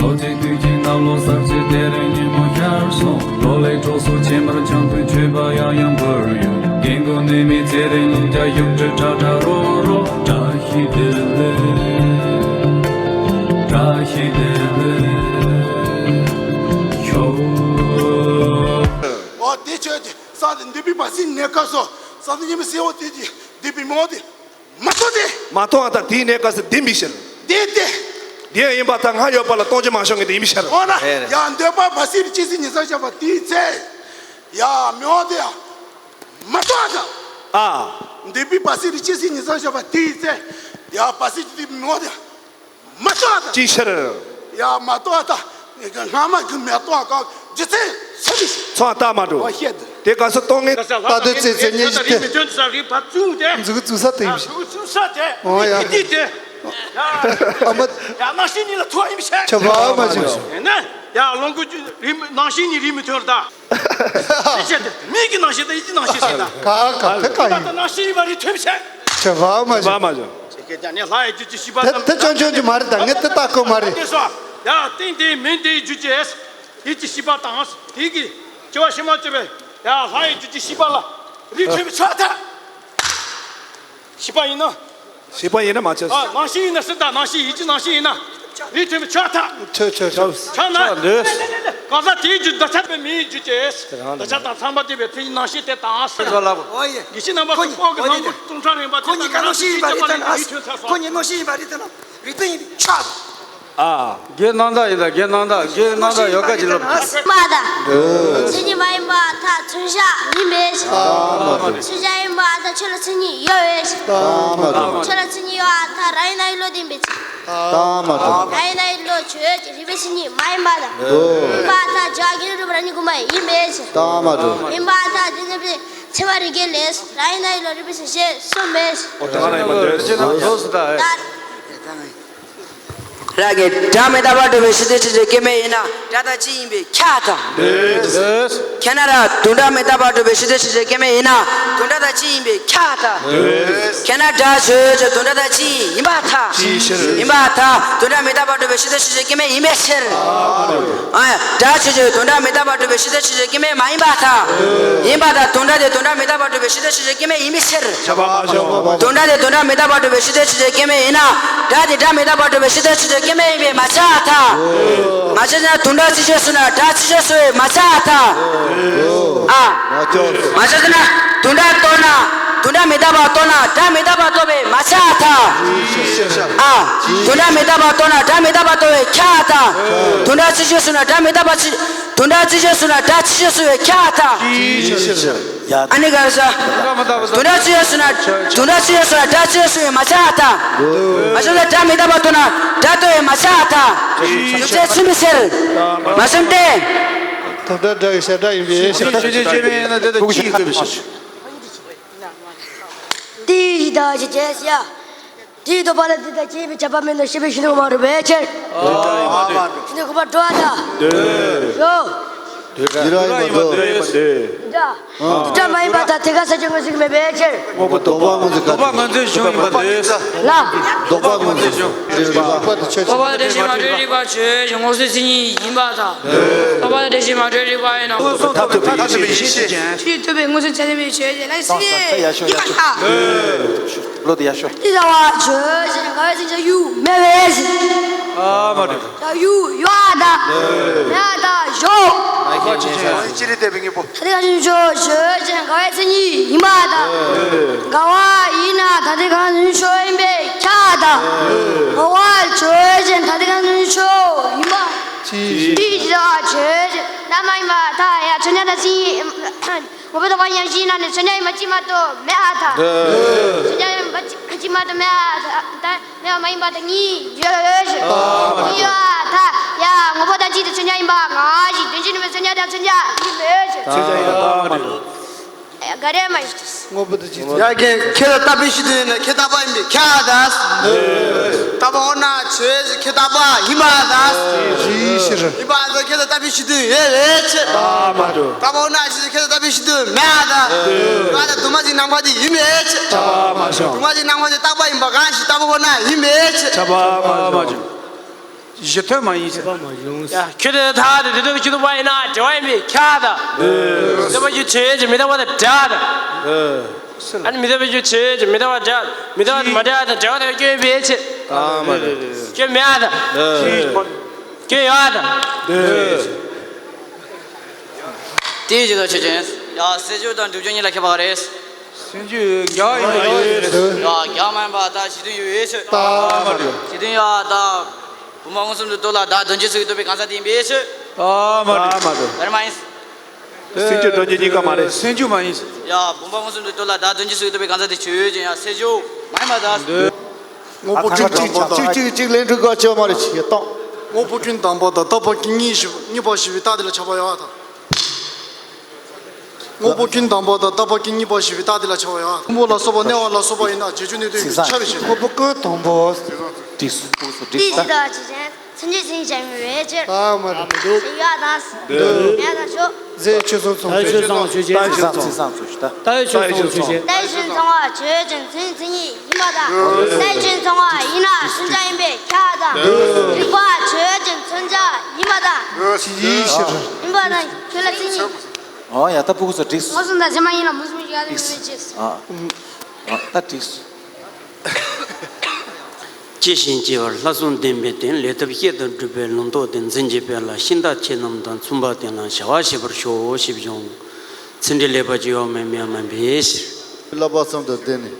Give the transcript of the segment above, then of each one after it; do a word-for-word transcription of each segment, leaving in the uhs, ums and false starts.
ལོ་གཅིག་དུས་ཀྱི་གནམ་ལོ་གསར་ཚེས་དེ་རིང་ཉིན་མོ་ཤར་སོང་། ལོ་ལེགས་གྲོགས་སུ་ཆེ་མར་ཆང་ཕུད་མཆོད་པ་ཡང་ཡང་འབུལ་ཡོང་། རྒན་རྒོན་ནད་མེད་ཚེ་རིང་ལྷུན་རྒྱས་ཡུམ་གྲུ་ཁྲ་ཁྲ་རོ་རོ། བཀྲ་ཤིས་བདེ་ལེགས། བཀྲ་ཤིས་བདེ་ལེགས། ཤོག་འོ་དེ་ཆོས་ཀྱི་ས་དེ་འདུས་པའི་བ་སྲིན་ནས་སྐབས་སུ་ས་དེ་ཉི་མ་སེ་འོ་དེ་ཀྱི་འདུས་པའི་མོ་དེ། མ་གཏོགས་ཏེ། མ་གཏོགས་ཨ་ད་དེའི་གནས་སྐབས་སུ་ལྡན་པའི་ཕྱིར། ལྡན་ཏེ། ལྡན་ཡིན་པར་ཐལ། སྔར་ཡོད་པ་ལ་སྟོང་ཆད་མ་བྱུང་ངེས་དེ་ཡིན་པའི་ཕྱིར། འོ་ན་ཡང་འདོད་པ་བ་སྲིན་རི་ཅི་སྲིད་ཉི་ཚེ་བཞག་པ་དེའི་ཚེ། ཡ་མི་འོང་དེ་ཡང་། མ་གཏོགས་ཨ་ད། ཨ། འདོད་པའི་བ་སྲིན་རི་ཅི་སྲིད་ཉི་ཚེ་བཞག་པ་དེའི་ཚེ། ཡ་བ་སྲིན་རི་དེ་མི་འོང་དེ་ཡང་། མ་གཏོགས་ཨ་ད། ཅིའི་ཕྱིར། ཡ་མ་གཏོགས་ཨ་ད། སྔ་མ་གི་མེ་ཏོག་གང་རྒྱུ་མཚན་སུ་མི་ཤེས། ཚོང་ལྟ་མ་འགྲོ། ཨོ་ཤེད། དེ་ག་སུ་གཏོང་ངེས། ད་ལྟ་ཚེ་ཚེ་ཉིན་ཞིག་དེ། མི་ཐོན་ས་རི་བ་བཙུགས་ཏེ། འཛུགས་བཙུགས་ས་དེ་ཡིན་ཞིག་འཛུགས་བཙུགས་ས་དེ། ཨོ་ཡ། དེ་དེ། ཨ་མ། ཡ་ནང་བཞིན་ཉིད་ལ་ཐུག་ཡིན་ཤག་ཆ་བ་མ་བྱུང་། ཡིན་ན། ཡ་ལོངས་སྐུ་རི་ནང་བཞིན་ཉིད་རི་མི་ཐོན་ད། དེ་བྱས་ཏེ་མིག་གི་ནང་བཞིན་དང་ཡིད་ཀྱི་ནང་བཞིན་ཞིག་ད། ག་ག་དེ་ག་ཡིན། ད་ནང་བཞིན་ཉིད་པ་རི་ཐོན་ཤག་ཆ་བ་མ་བྱུང་། བ་མ་བྱུང་། ཁྱེད་ཀྱང་ནི་ལྷ་ཡི་རྒྱུད་ཀྱི་ཤེས་པ་དེ་དང་། དེ་ཆོན་ཆོན་གྱི་མ་རེད་ད། ངས་དེ་ལྟ་གོ་མ་རེད། དེ་སོ། ཡ་ཏིང་དེ་མིན་དེའི་རྒྱུད་ཀྱི་ཡིད་ཀྱི་ཤེས་པ་དང་། དེ་གི་སྐྱེ་བ་ཕྱི་མ་བཅོས་པའི་ཡ་ལྷ་ཡི་རྒྱུད་ཀྱི་ཤེས་པ་ལ་རི་ཐོན་པའི་ཆ་ད། ཤེས་པ་ཡིན་ན། ཤེས་པ་ཡིན་ན་མ་ཆགས། ཨ་ནང་བཞིན་ཡིན་ན་སྲིད་ད་ནང་བཞིན་ཡིད་ཀྱི་ནང་བཞིན་ཡིན་ན། རི་ཐོན་པའི་ཆ་ད། ཆོས་ཆོས་ཆོས། ཆ་ན། ཆ་འདོད། གང་ཟག་དེའི་རྒྱུད་འདོད་ཆགས་པའི་མིའི་རྒྱུད་ཀྱི། འདོད་ཆགས་དང་ཚངས་པ་སྐྱེས་པའི་ཚེ་ཡི་ནང་བཞིན་དེ་དང་ཟེར། ལ་ལ། ཡེ་ཤེས་རྣམ་པ་ཀུན་དཔག་གི་ནང་ཁུལ་སྟོང་ཕྲག་རིམ་པ་ཁོ་གཉིས་ཀ་ནང་བཞིན་ཡིན་པ་རེད་ད་ན། ཁོ་གཉིས་ནང་བཞིན་ཡིན་པ་རེད་ད་ན། རི་སྟེང་ཡིན་པའི་ཆ་ད། ཨ། དགེ་སྣང་བརྡ་ཡིན་ད། དགེ་སྣང་བརྡ། དགེ་སྣང་བརྡ་ཡོ་ག་གྱི་སློབ་ཁྲིད། མ་ད། མཚན་ཉིད་མ་ཡིན་པ་ཐལ། མཚོན་བྱ་ཡིན་པའི་ཕྱིར། མཚོན་བྱ་ཡིན་པ་ཐལ། ཆོས་ལ་མཚན་ཉིད་ཡོད་པའི་ཕྱིར། ཆོས་ལ་མཚན་ཉིད་ཡོད་པ་ཐལ། རང་ཡིན་ན་ཡི་བློ་ལྡན་པའི་ཕྱིར། རང་ཡིན་ན་ཡི་བློ་ཆོས་ཀྱི་རིགས་པའི་མཚན་ཉིད་མ་ཡིན་པ་ཐལ། ཡིན་པ་ཐལ། བྱ་བ་རྒྱུད་ལ་གྲུབ་པ་རང་ཉིད་ཀུན་པ་ཡིན་པའི་ཕྱིར། ཡིན་པ་ཐལ། དེ་ནི་ཕྱེ་བ་རིགས་བརྒྱད་ལས། རང་ཡིན་ན་ཡི་བློ་རིགས་པའི་ཕྱིར་ཞེས་གསུངས་པའི་ཕྱིར། རང་ཡིན་པ་ཐལ། ལ་གི་སྒྲ་མི་རྟག་པར་སྒྲུབ་པའི་ཕྱི་དོན་ཆོས་ཅན་སྐྱེ་མེད་ཡིན་ན་སྒྲ་དང་ཅི་ཡིན་པས་ཁྱབ་པར་ཐལ། ཁྱེད་ན་ར་དུང་སྒྲ་མི་རྟག་པར་སྒྲུབ་པའི་ཕྱི་དོན་ཆོས་ཅན་སྐྱེ་མེད་ཡིན་ན་དུང་སྒྲ་དང་ཅི་ཡིན་པས་ཁྱབ་པར་ཐལ། ཁྱེད་ན་སྒྲ་ཆོས་ཅན་དུང་སྒྲ་དང་ཅི་ཡིན་པར་ཐལ། ཡིན་པར་ཐལ། དུང་སྒྲ་མི་རྟག་པར་སྒྲུབ་པའི་ཕྱི་དོན་ཆོས་ཅན་སྐྱེ་མེད་ཡིན་པའི་ཕྱིར། ཨ་ཡ། སྒྲ་ཆོས་ཅན་དུང་སྒྲ་མི་རྟག་པར་སྒྲུབ་པའི་ཕྱི་དོན་ཆོས་ཅན་སྐྱེ་མེད་མ་ཡིན་པར་ཐལ། ཡིན་པར་ཐལ། དུང་སྒྲ་དེ་དུང་སྒྲ་མི་རྟག་པར་སྒྲུབ་པའི་ཕྱི་དོན་ཆོས་ཅན་སྐྱེ་མེད་ཡིན་པའི་ཕྱིར། དུང་སྒྲ་དེ་དུང་སྒྲ་མི་རྟག་པར་སྒྲུབ་པའི་ཕྱི་དོན་ཆོས་ཅན་སྐྱེ་མེད་ཡིན་ན། སྒྲ་དེ་སྒྲ་མི་རྟག་པར་སྒྲུབ་པའི་ཕྱི་དོན་ཆོས་ཅན་སྐྱེ་མེད་ཡིན་པས་མ་ཁྱབ་པར་ཐལ། མ་ཁྱབ་ན་དུང་སྒྲ་ཚིག་ཅན་སོང་ན་སྒྲ་ཚིག་ཅན་སོང་བས་མ་ཁྱབ་པར་ཐལ། ཨ། མ་ཁྱབ་ན་དུང་སྒྲ་རྟོགས་ན་དུང་སྒྲ་མི་རྟག་པ་རྟོགས་ན་སྒྲ་མི་རྟག་པ་རྟོགས་པས་མ་ཁྱབ་པར་ཐལ། ཨ། དུང་སྒྲ་མི་རྟག་པ་རྟོགས་ན་སྒྲ་མི་རྟག་པ་རྟོགས་པས་ཁྱབ་པར་ཐལ། དུང་སྒྲ་ཚིག་ཅན་སོང་ན་སྒྲ་མི་རྟག་པ་ཚིག་དུང་སྒྲ་ཚིག་ཅན་སོང་ན་སྒྲ་ཚིག་ཅན་སོང་བས་ཁྱབ་པར་ཐལ། ཨ་ནི་ག་རེ་ཟེར། དུང་སྒྲ་ཚིག་ཅན་སོང་ན་དུང་སྒྲ་ཚིག་ཅན་སོང་ན་སྒྲ་ཚིག་ཅན་སོང་བས་མ་ཁྱབ་པར་ཐལ། མ་ཁྱབ་ན་སྒྲ་མི་རྟག་པ་རྟོགས་ན་སྒྲ་རྟོགས་པས་མ་ཁྱབ་པར་ཐལ། རྒྱུ་མཚན་ཚུལ་མིན་ཟེར། མ་གསུངས་ཏེ། དུང་སྒྲ་སྒྲ་ཡི་བྱེ་བྲག་ཡིན་པའི་ཕྱིར། ཆོས་ཅན་སྐྱེ་མེད་ཡིན་ན་དེ་དག་ཅི་ཡིན་དགོས་པའི་ཕྱིར། དེའི་ཕྱིར་དང་ཞེས་བྱ། དེའི་ལྡོག་པ་ལ་དེ་དག་ཅི་ཡིན་པས་ཁྱབ་པ་མིན་ནོ་ཞེས་པའི་ཕྱིར་མ་གྲུབ་པའི་ཕྱིར། ཕྱིར་ནི་དགོངས་པ་འགྲོ་བ་དང་། འདོད། ཞོ། འདོད་ར་ཡིན་པ་འདོད། འདོད་པ་འདོད། འདྲ། དུ་སྒྲ་མ་ཡིན་པར་ཐལ། དེ་ག་ས་ཆོས་མངོན་གསལ་གྱི་མེད་པའི་ཕྱིར། དངོས་པོ་ལྡོག་པ་མངོན་གསལ་གྱི་མེད་པའི་ཕྱིར། ལྡོག་པ་མངོན་གསལ་གཞུང་ཡིན་པ་འདོད། ལ། ལྡོག་པ་མངོན་གསལ་གཞུང་། ལྡོག་པ་དང་ཆོས་ཅན། ལྡོག་པ་དང་འདྲ་ཞིང་མ་འདྲེས་རིགས་པ་ཆོས་ཅན་མངོན་གསལ་མཚན་ཉིད་ཡིན་པར་ཐལ། ལྡོག་པ་དང་འདྲ་ཞིང་མ་འདྲེས་རིགས་པ་ཡིན་ན། ཐབས་ཐོབ་པའི་ཡེ་ཤེས་ཆོས་ཅན། ཆོས་ཐོབ་པའི་མངོན་སུམ་ཚད་ལྡན་པའི་ཆོས་ཅན་ལ་ཟེར་ཡིན་པར་ཐལ། ལོ་དེ་ཡ་ཤོ། དེ་ལྟ་བ་ཆོས་ཅན་འགལ་བའི་མཚན་ཉིད་ཡུལ་མེད་པའི་ཕྱིར། ཨ་མ་རེད། ཡང་ཡུལ་ཡོད་པར་ཐལ། མེད་པར་ཐལ། ཞོག་ཅི་རིགས་འདོད་པའི་དངོས་པོ། ཐ་དད་ཁ་ཅན་ཆོས་ཅན་འགལ་བའི་མཚན་ཉིད་ཡིན་པར་ཐལ། འགལ་བ་ཡིན་ན་ཐ་དད་ཁ་ཅན་ཆོས་ཡིན་པས་ཁྱབ་པར་ཐལ། འགལ་བ་ཆོས་ཅན་ཐ་དད་ཁ་ཅན་ཆོས་ཡིན་པ། དེའི་ཕྱིར་ཆོས་ཅན་རྟག་མ་ཡིན་པར་ཐལ། ཡང་མཚོན་བྱ་དང་མཚན་ཉིད། ངོ་བོ་ལྡོག་པ་ཉིད་ཀྱང་ཡིན་ན་ནི་མཚོན་བྱ་ཡིན་པ་གཅིག་མ་གཏོགས་མེད་པར་ཐལ། མཚོན་བྱ་ཡིན་པ་གཅིག་མ་གཏོགས་མེད་པར་ཐལ། མེད་པ་མ་ཡིན་པར་ཐལ། གཉིས་ཡོད་ཕྱིར། གཉིས་ཡོད་པར་ཐལ། ཡང་ངོ་བོ་དང་གཅིག་ཏུ་མཚོན་བྱ་ཡིན་པ་ངེས་ཤིང་། དོན་གཅིག་ནི་མཚོན་བྱ་དང་མཚོན་བྱ་ཡིན་མོད་ཕྱིར། ག་རེ་མ་ཡིན། ངོ་བོ་དང་གཅིག་ཏུ། ཡ་གན་ཁྱད་ལ་བཏགས་པའི་ཕྱི་དོན་ཡིན་ན་ཁྱད་བཏགས་པ་ཡིན་པས་ཁྱབ་པར་ཐལ། རྟག་པ་འོ་ན་ཆོས་ཅན་ཁྱད་བཏགས་པ་ཡིན་པར་ཐལ། ཡིན་ཕྱིར། ཡིན་པར་ཐལ། ཁྱད་ལ་བཏགས་པའི་ཕྱི་དོན་ཡོད་པའི་ཕྱིར། རྟག་པ་འོ་ན་ཆོས་ཅན་ཁྱད་ལ་བཏགས་པའི་ཕྱི་དོན་མེད་པར་ཐལ། གང་ལྟར་དུ་མ་ཅིག་ནམ་མཁའ་དེ་ཡིན་པའི་ཕྱིར། དུ་མ་ཅིག་ནམ་མཁའ་དེ་རྟག་པ་ཡིན་པ་གང་ཞིག་རྟག་པ་འོ་ན་ཡིན་པའི་ཕྱིར། ཁྱད་པར་མ་བྱུང་། གཞི་མཐུན་མ་ཡིན་ཟེར། ཡ། ཁྱོད་དེ་ཐ་དེ་དེ་དོ་ཁྱོད་དུ་བ་ཡིན་ན་འབྲེལ་བ་ཡིན་པས་ཁྱ་དང་། མི་དག་པ་ཁྱོད་ཆོས་ཅན་མི་དག་པ་དང་འདྲ་དང་། ཨ་ནི་མི་དག་པ་ཁྱོད་ཆོས་ཅན་མི་དག་པ་འདྲ། མི་དག་པ་དང་མ་འདྲ་དང་འབྲེལ་བ་དང་སྐྱོན་ཡོད་པའི་ཕྱིར། ཨ་མ་རེད། སྐྱོན་མེད་ཨ་དང་། སྐྱོན་ཡོད་ཨ་དང་། དེའི་རྗེས་སུ་ཆོས་ཅན། ཡ། སེལ་འཇུག་དང་སྒྲུབ་འཇུག་གཉིས་ལ་ཁྱད་པར་རེད། སེལ་འཇུག་རྒྱག་ཡིན་པ་ཡོད་རེད། ཡ། རྒྱག་མ་ཡིན་པ་ད་གཞི་མཐུན་ཡོད་ཡོད་ཆོས། ད་མ་རེད། གཞི་མཐུན་ཡོད་ཨ་ད། བུམ་པ་མངོན་སུམ་དུ་རྟོགས་ལ་བདག་དོན་སྤྱི་ཚུལ་གྱིས་རྟོགས་པའི་གང་ཟག་དེ་ཡིན་པའི་ཕྱིར། ཨ་མ་རེད། ཨ་མ་རེད། ཡོད་མ་ཡིན། སེལ་འཇུག་སྒྲུབ་འཇུག་གཉིས་ཀ་མ་རེད། སེལ་འཇུག་མ་ཡིན། ཡ། བུམ་པ་མངོན་སུམ་དུ་རྟོགས་ལ་བདག་དོན་སྤྱི་ཚུལ་གྱིས་རྟོགས་པའི་གང་ཟག་དེ་ཆོས་ཅན། ཡ། སེལ་འཇུག་མ་ཡིན་པ་དང་། དངོས་པོ་ཀུན་གཅིག་གཅིག་གཅིག་གཅིག་ལན་གྲུ་ག་ཆོས་མ་རེད་ཅེས་བཏང་། དངོས་པོ་ཀུན་དམ་པ་དང་རྟག་པ་ཀུན་གཉིས་ཤིག་གཉིས་པ་ཞིག་པའི་རྟགས་དེ་ལ་ཁྱབ་པ་ཡོད་དང་། དངོས་པོ་ཀུན་དམ་པ་དང་རྟག་པ་ཀུན་གཉིས་པ་ཞིག་པའི་རྟགས་དེ་ལ་ཁྱབ་པ་ཡང་། ཕུང་པོ་ལ་སོགས་པ་གནས་པ་ལ་སོགས་པ་ཡིན་ན་རྗེས་འཇུག་གནས་དོན་གྱི་ཆ་རེ་བཞིན། དངོས་པོ་ཀུན་དམ་པོ། འགྲིགས་སོ། འགྲིགས་སོ། འགྲིགས་སོ། དེའི་ཕྱིར་དང་ཆོས་ཅན། མཚན་ཉིད་མཚན་ཉིད་ཅན་མིན་པའི་ཕྱིར། ད་མ་རེད། མི་འདུག། ཡོད་དང་། འདུག། མེད་དང་ཆོས། རྫས་ཆོས་སོགས་མཚུངས་པའི་ཕྱིར། ལྟ་བའི་ཆོས་སོགས་མཚུངས་པའི་ཕྱིར། ལྟ་བའི་ཆོས་སོགས་མཚུངས་པའི་ཕྱིར། ལྟ་བའི་ཆོས་སོགས་མཚུངས་པའི་ཕྱིར། ལྟ་བའི་ཆོས་མཚུངས་པ་ཆོས་ཅན་མཚན་ཉིད་མཚན་ཉིད་ཡིན་པ་དང་། ལྟ་བའི་ཆོས་མཚུངས་པ་ཡིན་ན་མཚོན་བྱ་ཡིན་པས་ཁྱབ་པ་དང་། རིགས་པ་ཆོས་ཅན་མཚོན་བྱ་ཡིན་པ་དང་། ཡིན་ཕྱིར། ཡིན་པ་དང་ཁྱོད་ལ་མཚན་ཉིད། ཨོ་ཡ། ད་ཕྲུ་གུ་ཚོ་འགྲིགས་སོང་། མངོན་སུམ་དང་ཚད་མ་ཡིན་ལ་མངོན་སུམ་ཡོད་དེ་མེད་ཅེས། ཨ། ཨ། ད་འགྲིགས་སོང་། སྐྱེ་ཞིང་སྐྱེ་བར་ལྷག་བསམ་ལྡན་པའི་སྟེང་། ལས་ཐབས་ཤེས་དང་སྒྲུབ་པའི་ལུང་རྟོགས་ཏེ། འཛིན་གྱི་དཔལ་ལ་ཤིང་རྟ་ཁྱེད་རྣམས་དང་། མཚུངས་པ་དེ་རྣམས་བྱ་བ་བྱེད་པར་ཤོག་ཞེས་བྱུང་། ཚིག་འགྲེལ་ལེགས་པར་བགྱིའོ། མེ་མེ་མེ་བེ་ཤི། བསླབ་པ་གསུམ་དང་ལྡན་ནས་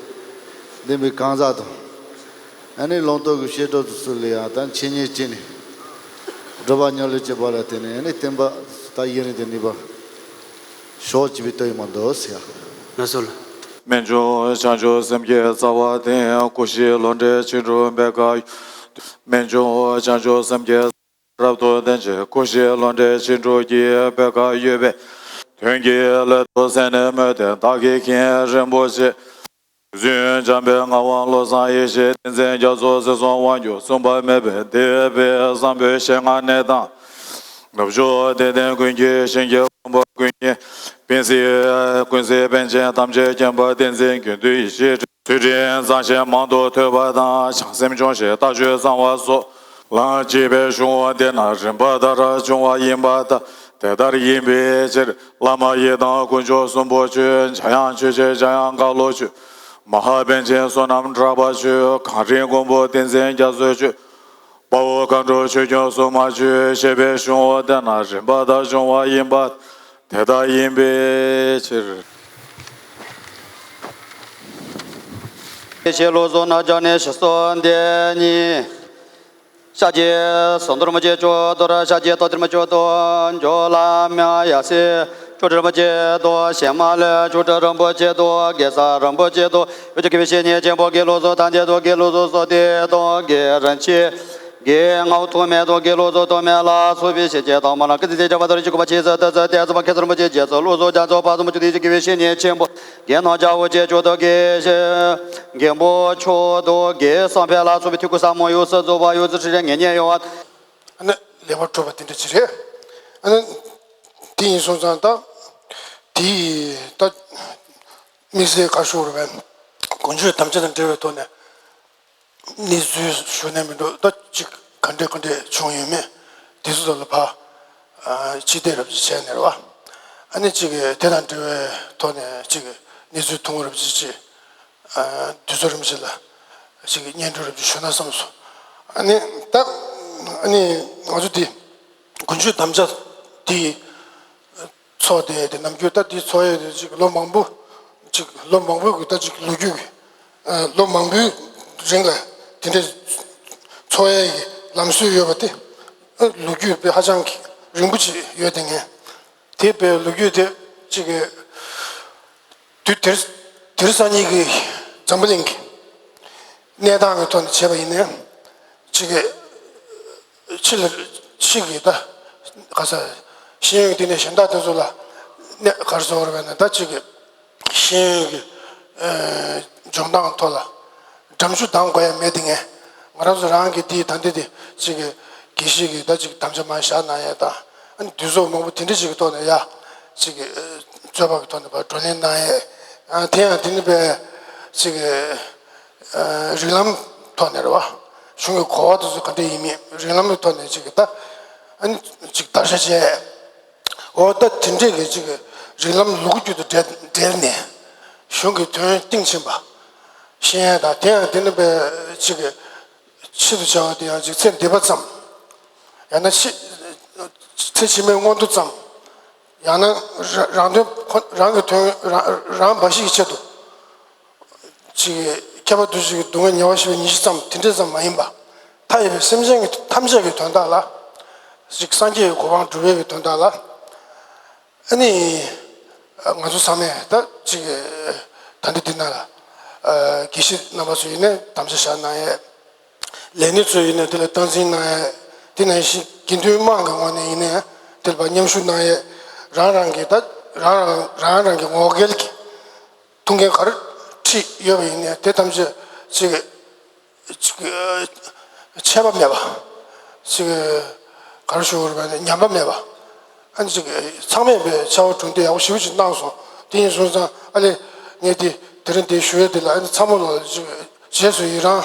ལྡན་པའི་གང་ཟག་དང་། ཨ་ནི་ལུང་རྟོགས་ཀྱི་བཤད་སྒྲུབ་ཚུལ་ལ་ཡང་དང་འཆད་ཉན་བྱས་ནས། སྒྲུབ་པ་ཉམས་ལེན་བྱེད་པ་ལ་བརྟེན་ནས་ཨ་ནི་བསྟན་པ་དང་ཡུན་རིང་དུ་གནས་པར་ཤོག་ཅེས་པའི་དོན་ཡིན་པར་འདུག་ཟེར། ལགས་སོ་ལགས། རྨད་བྱུང་བྱང་ཆུབ་སེམས་ཀྱི་རྩ་བ་སྟེ། སྐུ་བཞིའི་ལུང་འདྲེན་ཆོས་དྲུག་པད་དཀར། རྨད་བྱུང་བྱང་ཆུབ་སེམས་ཀྱི་རབ་ཏུ་ལྡན་ཅིང་། སྐུ་བཞིའི་ལུང་འདྲེན་ཆོས་དྲུག་གི་པད་དཀར་གཡོ་བའི་དོན་གྱི་སླད་དུ་སེམས་ནི་མོས་ཏེ་བདག་གིས་མཁྱེན། རིན་པོ་ཆེ་རྫུན་འཇམ་པའི་ངག་དབང་བློ་བཟང་ཡེ་ཤེས་བསྟན་འཛིན་རྒྱ་མཚོ་སྲིད་གསུམ་དབང་སྒྱུར་མཚུངས་པ་མེད་པའི་སྡེ་པའི་བཟང་པོའི་ཞལ་སྔ་ནས་དང་། ནུབ་ཕྱོགས་དད་ལྡན་ཀུན་གྱི་ཞིང་གི་དབང་པོ་ཀུན་གྱི་པཎ་གཟིགས་ཀུན་གཟིགས་པཎ་ཆེན་ཐམས་ཅད་མཁྱེན་པ་བསྟན་འཛིན་དགེ་འདུན་ཡེ་ཤེས་ཚུལ་ཁྲིམས་གཙང་ཞིང་མང་དུ་ཐོས་པ་དང་། བྱང་སེམས་སྐྱོང་ཞིང་ལྟ་སྤྱོད་གཙང་བ་སོགས་ལམ་གཅིག་པའི་གཞུང་དེ་རྣམས་རིམ་པ་ལྟར་བྱུང་བ་ཡིན་པ་དང་། དེ་ལྟར་ཡིན་པའི་ཕྱིར་བླ་མ་ཡི་དམ་དཀོན་མཆོག་གསུམ་པོ་ཆོས། འཇམ་དབྱངས་ཆོས་ཀྱི་འཇམ་དབྱངས་རྒྭ་ལོ་ཆོས། མ་ཧཱ་པཎ་ཆེན་བསོད་ནམས་གྲགས་པ་ཆོས། གངས་རིའི་མགོན་པོ་བསྟན་འཛིན་རྒྱ་མཚོ་ཆོས། དཔའ་བོ་མཁའ་འགྲོ་ཆོས་སྐྱོང་སྲུང་མ་ཆོས་ཞེས་པའི་གཞུང་དེ་རྣམས་རིམ་པ་ལྟར་བྱུང་བ་ཡིན་པ་དེ་ལྟར་ཡིན་པའི་ཕྱིར། ཤེས་ལུགས་གཟུགས་རྣམས་སྦྱར་ནས་ཞི་སོགས་འདི་ཉིད། ཤཱཀྱའི་ཟམ་གདོང་རིན་པོ་ཆེ་མཆོག་ཏུ། ཤཱཀྱའི་རྟ་མགྲིན་མཆོག་ཏུ། ཇོ་ལ་མ་ཡ་སེ་མཆོག་སྤྲུལ་རིན་པོ་ཆེ་ཏུ། ཞལ་མ་ལུས་མཆོག་སྤྲུལ་རིན་པོ་ཆེ་ཏུ། གེ་སར་རིན་པོ་ཆེ་ཏུ། བོད་ཀྱི་དགེ་བའི་བཤེས་གཉེན་ཆེན་པོ་དགེ་ལུགས་སོ་ཐམས་ཅད་དུ། དགེ་ལུགས་སོ་སོ་སྟེ་དང་། དགེ་རིན་ཆེན། དགེ་ལྔ་པོ་ཐོགས་མེད་དང་། དགེ་ལུགས་སོ་ཐོགས་མེད་ལ་སོགས་པའི་ཞིང་ཆེན་དང་། མ་ལ་ཀི་ཙི་ཏའི་ཇ་བ་དང་རི་ཆུ་གུ་པ་ཆེ་ས་ཏི་ས་ཏེ་ཙི་པ་ཁེ་ཙི་རིན་པོ་ཆེ་རྗེ་བཙུན་ལུགས་སོ་རྒྱ་མཚོ་དཔལ་གསུམ་མཆོག་ཏུ་ཡིད་ཆེས་དགེ་བའི་བཤེས་གཉེན་ཆེན་པོ། དགེ་སློང་རྒྱལ་པོ་ཆེ་མཆོག་ཏུ། དགེ་བཤེས་རྒན་པོ་མཆོག་ཏུ། དགེ་སློང་ཕལ་ལ་སོགས་པའི་ཐུགས་ཁུར་ཟབ་མོ་ཡོངས་སུ་རྫོགས་པ་ཡོངས་སུ་ཁྲིད་ཀྱང་ངེས་རྙེད་ཡོད་པ། ཨ་ནི་ལེགས་པར་གྲུབ་པ་དེ་འདྲ་ཅིག་རེད། ཨ་ནི་དེ་ཡིན་སོང་ཙང་ད་དེ་ད་དམིགས་བསལ་ག་རེ་ཞུ་དགོས་རེད་པས། དཀོན་མཆོག་དམ་བཅའ་དང་འབྲེལ་བའི་ཐོག་ནས། གནས་ཚུལ་ཞུ་ནས་མི་འགྲོ། ད་ཅིག་ག་འདྲས་ག་འདྲས་བྱུང་ཡོད་མེད་དེ་ཚོ་ལ་ཕར་ཨ་ཕྱི་བལྟས་རབ་ཅིག་བྱས་ནས་རེད་བ། ཨ་ནི་ཅིག་དེ་དང་འབྲེལ་བའི་ཐོག་ནས་ཅིག་གནས་ཚུལ་ཐུང་ངུ་རབ་ཅིག་ཅིག་ཨ་དུས་ཚོད་རིམ་བཞིན་ལ་ཅིག་སྙན་སྒྲོན་རབ་ཅིག་ཞུ་ན་བསམ་སོང་། ཨ་ནི་ད་ཨ་ནི་ང་ཚོ་འདི་དཀོན་མཆོག་དམ་བཅའ་འདི། ཚོགས་དེ་དེ་ནམ་རྒྱུན་ད་དེ་ཚོགས་ཡས་དེ་ཅིག་ལོ་མང་པོ་ཅིག་ལོ་མང་པོའི་གི་ད་ཅིག་ལོ་རྒྱུས་ཀྱི་ཨ་ལོ་མང་པོའི་རིང་ལ་དེ་འདྲའི་ཚོགས་ཡས་ཀྱི་ལམ་སྲོལ་ཡོད་པ་དེ་ཨ་ལོ་རྒྱུས་དཔེ་ཧ་ཅང་གི་རིང་པོ་ཅིག་ཡོད་དེ། ངས་དེ་དཔེ་ལོ་རྒྱུས་དེ་ཅིག་གི་དུས་དེར་དེང་སང་ཉིད་ཀྱི་འཛམ་བུ་གླིང་གི་གནས་སྟངས་ཀྱི་ཐོག་ནས་བྱས་པ་ཡིན་ནའང་ཅིག་གི་ཕྱི་ལ་ཕྱི་གི་ད་ག་ས་ཤེས་ཡོན་དེ་ནས་གཞན་དག་དེ་ཚོ་ལ་གནས་ག་རེ་ཟེར་བ་རེད་པས་ན། ད་ཅིག་གི་ཤེས་ཡོན་གྱི་ཨ་འཇོན་ཐང་ཐོག་ལ་འགྲམ་ཆུ་ལྡང་དགོས་ཡ་མེད་དེ། ངས་ང་རང་ཚོ་རང་གི་དེ་ད་འདི་དེ་ཅིག་གི་དགེ་བཤེས་ཀྱི་ད་ཅིག་དམ་བཅའ་མར་བཞག་གནང་ཡས་དང་། ཨ་ནི་དུས་ཚོད་མང་པོ་དེ་འདྲ་ཅིག་གི་ཐོག་ནས་ཡ་ཅིག་གི་རྩོད་པ་གི་ཐོག་ནས་ཕར་བགྲོ་གླེང་གནང་ཡས། ཨ་དེ་ཡང་དེ་ནི་དཔེ་ཅིག་གི་ཨ་རིགས་ལམ་ཐོག་ནས་རེད་བ། གཞུང་གི་གོ་བ་དེ་ཚོ་ག་འདྲ་ཡིན་མིན་རིགས་ལམ་གྱི་ཐོག་ནས་ཅིག་གི་ད་ཨ་ནི་ཅིག་བརྡར་ཤ་བཅད། འོ་ད་དེ་འདྲས་ཀྱི་ཅིག་གི་རིགས་ལམ་ལུགས་རྒྱུད་དུ་འབྲེལ་འབྲེལ་ནས་གཞུང་གི་དོན་གཏིང་ཕྱིན་པ་ཤེས་ཡ་དང་། དེ་ཡང་དེ་ནི་པའི་ཅིག་གི་ཆེད་དུ་བྱ་བ་དེ་ཡང་ཅིག་ཚེ་འདི་པ་ཙམ། ཡང་ན་ཕྱི་ཚེ་ཕྱི་མའི་མངོན་མཐོ་ཙམ། ཡང་ན་ར་རང་དོན་ཁོ་རང་གི་དོན་རང་རང་འབའ་ཞིག་གི་ཆེད་དུ། ཅིག་ཁྱད་པར་དུ་ཞིག་གི་སྡུག་བསྔལ་ཉེ་བར་ཞི་བའི་ཉེར་ཞི་ཙམ་དེ་འདྲས་ཙམ་མ་ཡིན་པ། མཐའ་ཡས་པའི་སེམས་ཅན་གྱི་ཐམས་ཅད་ཀྱི་དོན་དག་ལ། ཅིག་སངས་རྒྱས་ཀྱི་གོ་འཕང་སྒྲུབ་པའི་གི་དོན་དག་ལ། ཨ་ནི་ང་ཚོ་ཚང་མས་ད་ཅིག་ད་ལྟ་འདི་ན་ལ་དགེ་བཤེས་རྣམ་པ་ཚོ་ཡིན་ནའི་དམ་བཅའ་བཞག་གནང་ཡས། ལས་སྣེ་ཚོ་ཡིན་ནའི་དེ་ལ་སྟངས་འཛིན་གནང་ཡས། དེ་ནང་བཞིན་དགེ་འདུན་དམངས་ཀྱི་ངོས་ནས་ཡིན་ནའི་དེ་ལ་མཉམ་ཞུགས་གནང་ཡས། རང་རང་གི་ད་རང་རང་རང་རང་གི་ངོ་སྐལ་གྱི་ཐུགས་འགན་ག་རེ་འཁྲི་ཡོད་པ་ཡིན་ནའི་དེ་ཐམས་ཅད་ཅིག་ཅིག་ཆད་པ་མེད་པ། ཅིག་ག་རེ་ཞུ་དགོས་རེད་པ། ཉམས་པ་མེད་པ། ཨ་ནི་ཅིག་ཚང་མས་པའི་ཕྱག་དབང་དྲུང་འདེགས་ཡག་པོ་ཞེ་པོ་ཅིག་གནང་སོང་། དེ་ཡིན་སོང་ཙང་ཨ་ལས་ངས་དེ་དེ་རིང་འདིར་ཞུ་ཡས་དེ་ལ་ཨ་ནི་ཚང་མ་ལ་ཅིག་རྗེས་སུ་ཡི་རང་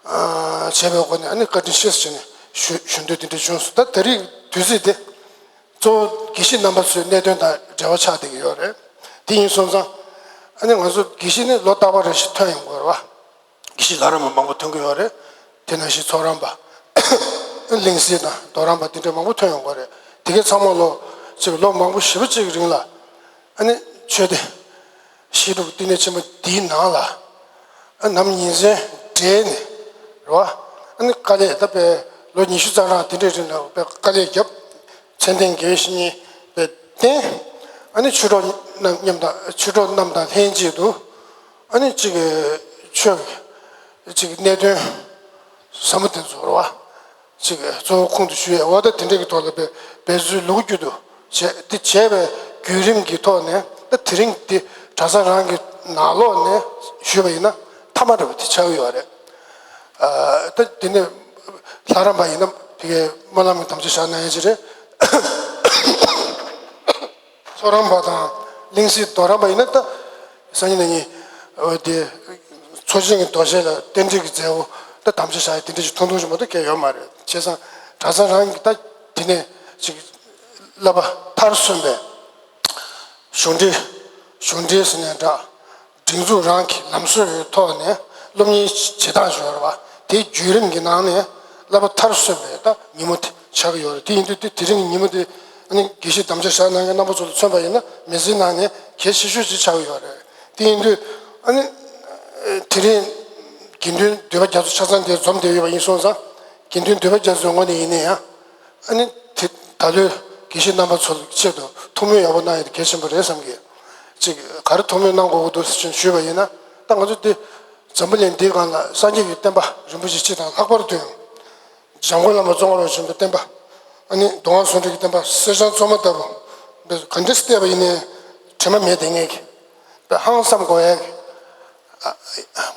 བྱས་པའི་སྒོ་ནས་ཨ་ནི་བཀའ་དྲིན་ཆེ་ཟེར་བྱས་ནས་ཞུ་ཞུ་འདོད་དེ་འདྲ་བྱུང་སོང་། ད་དེ་རིང་དུས་ཚིགས་དེ་གཙོ་བོ་དགེ་བཤེས་རྣམ་པ་ཚོའི་གནད་དོན་དང་འབྲེལ་བ་ཆགས་བསྡད་ཀྱི་ཡོད་རེད། དེ་ཡིན་སོང་ཙང་ཨ་ནི་ང་ཚོ་དགེ་བཤེས་ནི་ལོ་རྟག་པར་རེ་བཞིན་ཐོན་ཡོང་གི་ཡོད་རེད་པ། དགེ་བཤེས་ལྷ་རམས་པ་མང་པོ་ཐོན་གྱི་ཡོད་རེད། དེ་ནང་བཞིན་ཚོགས་རམས་པ། གླིང་སྲས་དང་རྡོ་རམས་པ་དེ་འདྲ་མང་པོ་ཐོན་ཡོང་གི་རེད། དེ་གའི་ཚང་མ་ལོ་ཅིག་ལོ་མང་པོ་ཞེ་པོ་ཅིག་གི་རིང་ལ་ཨ་ནི་ཆོས་སྡེ་བཤད་སྒྲུབ་བསྟི་གནས་ཆེན་པོ་འདིའི་ནང་ལ་ཨ་ནམ་ཉིན་མཚན་བསྒྲིལ་ནས་རེད་པ། ཨ་ནི་དཀའ་ལས་ད་དཔེ་ལོ་ཉི་ཤུ་རྩ་གྲངས་དེ་འདྲའི་རིང་ལ་དཔེ་དཀའ་ལས་བརྒྱབ། མཚན་ལྡན་དགེ་བའི་བཤེས་གཉེན་དཔེ་བསྟེན། ཨ་ནི་ཆོས་གྲོགས་རྣམས་མཉམ་དང་ཆོས་གྲོགས་རྣམས་དང་ལྷན་ཅིག་ཏུ་ཨ་ནི་ཅིག་ཆོས་ཀྱི་ཅིག་གནད་དོན་ཟབ་མོ་དེ་ཚོ་རེད་པ། ཅིག་གཙོ་བོ་ཁོང་དུ་ཞུ་ཡས། འོ་ད་དེ་འདྲ་གི་ཐོག་ལ་དཔེ་འབད་རྩོལ་ལུགས་རྒྱུད་དུ་བྱས། དེ་བྱས་པའི་བརྒྱུད་རིམ་གྱི་ཐོག་ནས་ད་དེ་རིང་འདི་གྲྭ་ཚང་རང་གི་ནང་ལོགས་ནས་ཞུས་པ་ཡིན་ན་མཐའ་མ་འདྲ་བོ་དེ་ཆགས་ཀྱི་ཡོད་རེད། ཨ་ད་དེ་ནས་ལྷ་རམས་པ་ཡིན་ན་ཕ་གིའི་སྨོན་ལམ་གྱི་དམ་བཅའ་བཞག་གནང་ཡས་ཅིག་རེད། ཚོགས་རམས་པ་དང་གླིང་སྲས་རྡོ་རམས་པ་ཡིན་ན་ད་སང་ཉིན་གནངས་ཉིན་འོ་དེ་མཚོ་ཆེན་གྱི་རྡོ་གཞས་ལ་རྟེན་འབྲེལ་གྱི་མཛད་སྒོ་ད་དམ་བཅའ་བཞག་ཡས་དེ་འདྲ་ཞིག་ཐུང་ཐུང་ཞིག་མ་གཏོགས་གང་ཡང་ཡོད་མ་རེད། བྱས་ཙང་གྲྭ་ཚང་རང་གི་ད་དེ་ནས་ཅིག་བསླབ་པ་མཐར་སོན་པའི་གཞུང་འབྲེལ་གཞུང་འབྲེལ་ཟེར་ནའང་འདྲ། སྒྲིག་འཛུགས་རང་གི་ལམ་སྲོལ་ཐོག་ནས་སློབ་གཉེར་བྱེད་སྟངས་ཤིག་ཡོད་རེད་པ། དེའི་བརྒྱུད་རིམ་གྱི་ནང་ནས་བསླབ་པ་མཐར་སོན་པའི་ད་ཉིན་མོ་དེ་ཆགས་ཀྱི་ཡོད་རེད། དེ་ཡིན་དུས་དེ་དེ་རིང་གི་ཉིན་མོ་དེ་ཨ་ནི་དགེ་བཤེས་དམ་བཅའ་བཞག་གནང་མཁན་རྣམ་པ་ཚོ་ལ་མཚོན་པ་ཡིན་ན་མི་ཚེའི་ནང་ནས་གལ་ཆེ་ཤོས་ཅིག་ཆགས་ཀྱི་ཡོད་རེད། དེ་ཡིན་དུས་ཨ་ནི་དེ་རིང་དགེ་འདུན་འདུས་པ་རྒྱ་མཚོ་ཆ་ཚང་དེ་འཛོམས་བསྡད་ཡོད་པ་ཡིན་སོང་ཙང་དགེ་འདུན་འདུས་པ་རྒྱ་མཚོའི་ངོས་ནས་ཡིན་ན་ཡང་། ཨ་ནི་དེ་ད་ལོའི་དགེ་བཤེས་རྣམ་པ་ཚོ་ཆེད་དུ་ཐུགས་སྨོན་ཡག་པོ་གནང་ཡས་དེ་གལ་ཆེན་པོ་རེད་བསམ་གི། ཅིག་ག་རེ་ཐུགས་སྨོན་གནང་དགོས་ཀྱི་འདུག་ཟེར་བྱས་ཞུས་པ་ཡིན་ན། ད་ང་ཚོ་འདི་འཛམ་བུ་གླིང་འདིའི་སྒང་ལ་སངས་རྒྱས་ཀྱི་བསྟན་པ་རིན་པོ་ཆེ་སྤྱི་དང་ལྷག་པར་དུ་ཡང་འཇམ་མགོན་བླ་མ་ཙོང་ཁ་པ་ཆེན་པོའི་བསྟན་པ། ཨ་ནི་མདོ་སྔགས་ཟུང་འབྲེལ་གྱི་བསྟན་པ་གསེར་སྦྱངས་བཙོ་མ་ལྟ་བུ་ག་འདྲས་བལྟས་པ་ཡིན་ནའི་དྲི་མ་མེད་དེ་ངེས་ཀྱི། དཔེ་ཧང་སངས་དགོས་ཡས་ཀྱི་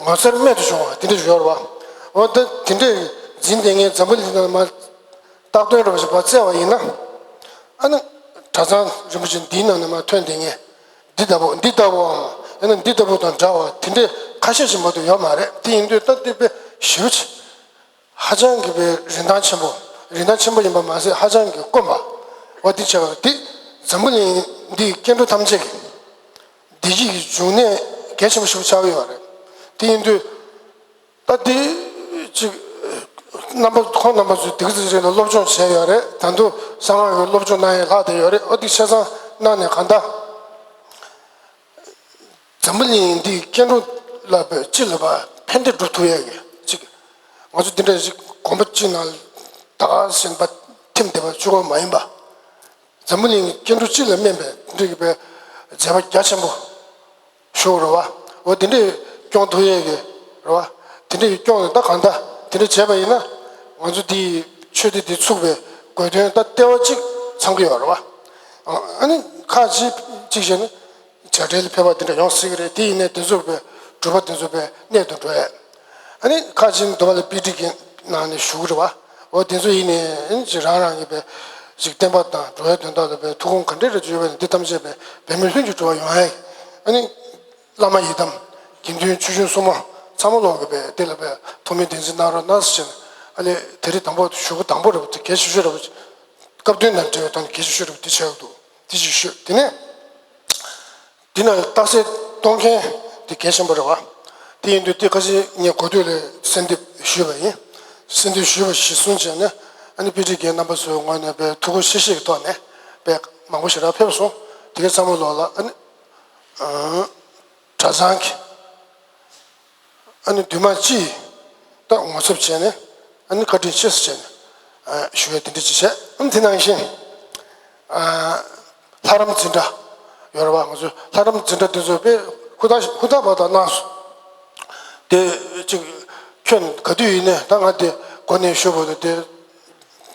ངོ་མཚར་རྨད་དུ་བྱུང་བ་དེ་འདྲ་ཡོད་རེད་པ། འོ་ད་དེ་འདྲས་འཛིན་བསྡད་མཁན་འཛམ་བུ་གླིང་ནང་མར་བཏགས་དོན་འདྲ་བ་ཞིག་ཕར་བཙལ་བ་ཡིན་ན། ཨ་ནི་གྲྭ་ཚང་རིན་པོ་ཆེ་འདིའི་ནང་ནས་མར་ཐོན་བསྡད་མཁན་འདི་ལྟ་བུ་འདི་ལྟ་བུའམ་ཡང་ན་འདི་ལྟ་བུ་དང་འདྲ་བ་དེ་འདྲས་ཁ་ཤས་ཤིག་མ་གཏོགས་ཡོད་མ་རེད། དེ་ཡིན་དུས་ད་འདི་དཔེ་ཞེ་པོ་ཅིག་ཧ་ཅང་གི་དཔེ་རིན་ཐང་ཆེན་པོ། རིན་ཐང་ཆེན་པོ་ཡིན་པ་མ་ཟད་ཧ་ཅང་གི་དཀོན་པ། འོ་འདི་བྱས་པ་འདི་འཛམ་བུ་གླིང་འདིའི་སྐྱེ་འགྲོ་ཐམས་ཅད་ཀྱི་བདེ་སྐྱིད་ཀྱི་འབྱུང་གནས་གལ་ཆེན་པོ་ཞིག་ཆགས་ཀྱི་ཡོད་རེད། དེ་ཡིན་དུས་ད་འདི་ཅིག་རྣམ་པ་ཁོང་རྣམ་པ་ཚོས་དེ་ག་ཚོད་རེད་ལ་སློབ་སྦྱོང་བྱས་ཡོད་རེད། ད་དུང་གསང་སྔགས་ཀྱི་སློབ་སྦྱོང་གནང་ཡས་ལྷག་བསྡད་ཡོད་རེད། འོ་འདི་ཆ་ཚང་གནང་ནས་གང་ལྟར། འཛམ་བུ་གླིང་འདིའི་སྐྱེ་འགྲོ་ལ་དཔེ་སྤྱི་ལ་ཕར་ཕན་བདེ་སྒྲུབ་ཐུབ་ཡས་ཀྱི་ཅིག་ང་ཚོ་འདི་འདྲ་ཞིག་དགོན་པ་གཅིག་ནང་ད་ག་ཟིན་པ་ཐིམ་བསྡད་པ་གཅིག་པོ་མ་ཡིན་པ། འཛམ་བུ་གླིང་གི་སྐྱེ་འགྲོ་སྤྱི་ལ་སྨན་པའི་འདི་འདྲ་གི་དཔེ་མཛད་པ་རྒྱ་ཆེན་པོ་ཞུ་རེད་པ། འོ་འདི་འདྲས་སྐྱོང་ཐུབ་ཡས་ཀྱི་རེད་པ། འདི་འདྲས་སྐྱོང་ནས་ད་གང་ལྟར་འདི་འདྲས་བྱས་པ་ཡིན་ན་ང་ཚོ་འདིའི་ཆོས་སྡེ་འདི་ཚུགས་པའི་དགོས་དོན་ད་ལྟེ་བ་གཅིག་ཚང་གི་ཡོད་རེད་པ། ཨ་ནི་ཁག་ཅིག་ཅིག་བྱས་ན། བྱ་བྲལ་ཕལ་པ་དེ་འདྲ་ཡོང་སྲིད་ཀྱི་རེད། དེ་ཡིན་ནའི་དེ་ཚོ་དཔེ་སྒྲུབ་པ་དེ་ཚོ་དཔེ་གནད་དུ་འགྲོ་ཡས། ཨ་ནི་ཁ་ཅིག་འདུལ་བ་ལ་དཔེ་ཁྲིད་ཀྱི་ནང་ནས་ཞུ་གི་རེད་པ། འོ་དེ་ཚོ་ཡིན་ནའི་ཅིག་རང་རང་གི་དཔེ་ཅིག་བསྟན་པ་དང་འགྲོ་བའི་དོན་དག་ལ་དཔེ་ཐུགས་དགོངས་ག་འདྲས་རེ་བརྗོད་པ་ནི་འདི་ཐམས་ཅད་དཔེ་འབད་མེད་ལྷུན་གྱིས་གྲུབ་པ་ཡོང་ཡས། ཨ་ནི་བླ་མ་ཡི་དམ་དགེ་འདུན་ཆོས་སྐྱོང་སྲུང་མ་ ཚང་མ་ལོག་གི་པས་དེ་ལ་པས་ཐོག་མའི་བདེན་འཛིན་གནང་རོགས་གནང་ཟེར་བྱས་ནས། ཨ་ལས་དེ་རིང་དང་པོ་ཞུ་བ་དང་པོ་རེད་པ། དེ་གལ་ཆེ་ཤོས་རེད་པ། སྐབས་དོན་དང་འབྲེལ་བའི་ཐོག་ནས་གལ་ཆེ་ཤོས་རེད་པ། དེ་ཆགས་འདུག་དེ་ཅིག་ཞུས། དེ་ནས་འདི་ན་རྟགས་གསལ་གཏོང་མཁན་དེ་གལ་ཆེན་པོ་རེད་པ། དེ་ཡིན་དུས་དེ་ཁ་སང་ངས་གོ་ཐོས་ལ་གསལ་འདེབས་ཞུས་པ་ཡིན། གསལ་འདེབས་ཞུས་པ་གཞིར་བཟུང་བྱས་ནས། ཨ་ནི་དཔེ་ཁྲིད་མཁན་རྣམ་པ་ཚོའི་ངོས་ནས་པས་ཐུགས་ཁུར་ཆེ་བཞེས་ཀྱི་ཐོག་ནས་པས་མང་པོ་ཞེ་དྲག་ཕེབས་སོང་། དེ་གའི་ཚང་མ་ལོག་ལ་ཨ་ནི་གྲྭ་ཚང་གི་ཨ་ནི་འདུས་མང་སྤྱི་ཡི་ད་ངོ་ཚབ་བྱས་ནས། ཨ་ནི་བཀའ་དྲིན་ཆེ་ཟེར་བྱས་ནས་ཨ་ཞུ་ཡ་དེ་འདྲ་ཅིག་བྱས། ཨ་ནི་དེ་ནང་བཞིན་ཨ་ལྷ་རམས་འཛིན་གྲྭ་ཡོད་རེད་པ། ང་ཚོ་ལྷ་རམས་འཛིན་གྲྭ་དེ་ཚོ་དཔེ་ཧུར་ཐག་ཧུར་ཐག་པ་དང་གནང་སོང་། དེ་ཅིག་ཁྱོད་ག་དུས་ཡིན་ནའི་ད་ང་དེ་གོ་གནས་ཞུ་བ་དང་དེ།